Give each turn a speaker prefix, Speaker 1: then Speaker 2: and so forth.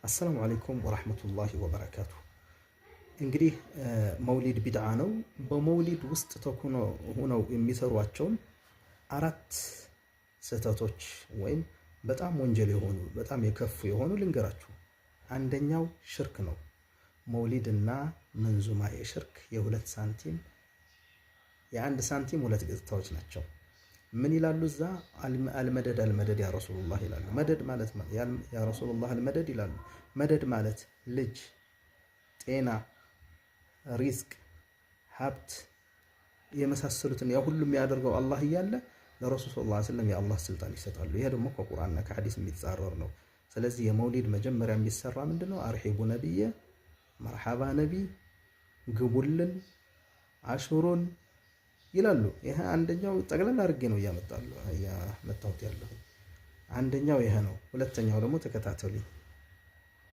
Speaker 1: السلام عليكم ورحمة الله وبركاته። እንግዲህ መውሊድ ቢድዓ ነው። በመውሊድ ውስጥ ሆነው የሚሰሯቸውን አራት ስህተቶች ወይም በጣም ወንጀል የሆኑ፣ በጣም የከፉ የሆኑ ልንገራችሁ። አንደኛው ሽርክ ነው። መውሊድና መንዙማ የሽርክ የ2 ሳንቲም፣ የ1 ሳንቲም ሁለት ገጽታዎች ናቸው። ምን ይላሉ እዛ? አልመደድ አልመደድ ያ ረሱሉላህ ይላሉ። መደድ ማለት፣ ያ ረሱሉላህ አልመደድ ይላሉ። መደድ ማለት ልጅ፣ ጤና፣ ሪዝቅ፣ ሀብት የመሳሰሉትን ያ ሁሉ የሚያደርገው አላህ እያለ ለረሱል ሰለላሁ ዐለይሂ ወሰለም የአላህ ስልጣን ይሰጣሉ። ይሄ ደግሞ ከቁርአንና ከሐዲስ የሚጻረር ነው። ስለዚህ የመውሊድ መጀመሪያ የሚሰራ ምንድነው? አርሒቡ ነቢየ፣ መርሓባ ነቢ፣ ግቡልን፣ አሽሩን ይላሉ። ይሄ አንደኛው፣ ጠቅለል አድርጌ ነው እያመጣሁት ያለሁ። አንደኛው ይሄ ነው። ሁለተኛው ደግሞ ተከታተሉኝ።